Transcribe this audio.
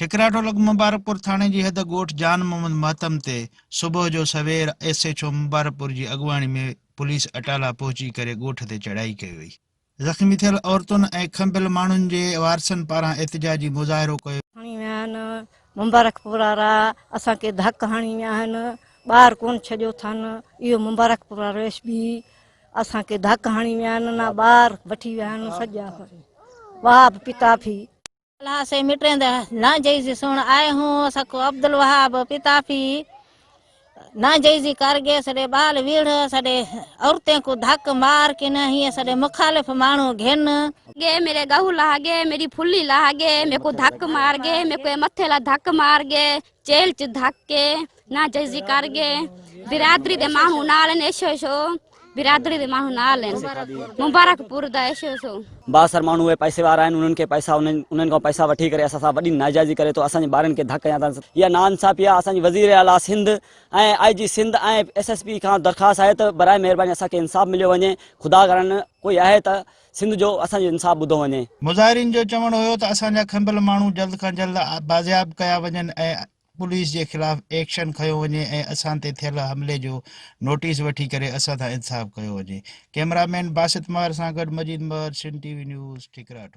ٺڪراٺو لڳ مبارڪپور ٿاڻي جي حد ڳوٺ جان محمد مهتم تي صبح جو سوير ايس ايڇ او مبارڪپور جي اڳواڻي ۾ پوليس اٽالا پهچي ڪري ڳوٺ تي چڙهائي ڪئي وئي. زخمي ٿيل عورتن ۽ کنڀيل ماڻهن جي وارثن پاران احتجاجي مظاهرو ڪيو. هڻي ويا آهن مبارڪپور وارا اسان کي ڌڪ هڻي ويا آهن ٻاهر ڪون ڇڏيو اٿن اهو مبارڪپور وارو ايس پي اسان کي ڌڪ هڻي ويا آهن نه ٻاهر وٺي ويا آهن سڄا وهاب پتافي. الله سي مٽيند نا جئي سڻ آئي هون سکو عبدالوهاب پتافي نا جئي ڪر گئي سڏي ٻال ويڙهه سڏي عورتين کو ڌڪ مار ڪن هيئن سڏي مخالف ماڻهو گهن. گئي ميري گهو لاهه گئي ميري ڦلي لاهه گئي ميڪو کو ڌڪ مار گئي ميڪو مٿي لا ڌڪ مار گئي چيل چ ڌڪ ڪي نا جئي ڪر گئي برادري دي ماڻهو نال ايشو ايشو برادري the ماڻهو نال آهن مبارڪ پور دا ايشو سو. بااثر ماڻهو اهي پئسي وارا آهن انهن کي پئسا انهن کان پئسا وٺي ڪري اسان سان وڏي ناجائزي ڪري ٿو اسان جي ٻارن کي ڌڪ هنيا اٿن اها ناانصافي آهي اسان جي وزير اعليٰ Sindh ۽ I G Sindh ۽ S S P کان درخواست آهي ته برائي مهرباني اسان کي انصاف مليو وڃي خدا ڪرڻ ڪوئي آهي ته سنڌ جو اسان جو انصاف ٻڌو وڃي. مظاهرين جو چوڻ هيو ته اسان جا کنڀيل ماڻهو جلد کان جلد بازياب ڪيا وڃن ۽ پوليس جي خلاف ايڪشن کنيو وڃي ۽ اسان تي ٿيل حملي جو نوٽيس وٺي ڪري اسان سان انصاف ڪيو وڃي ڪئميرا مين باسط مهر سان گڏ Majeed Mehar Sindh T V news Thikratho.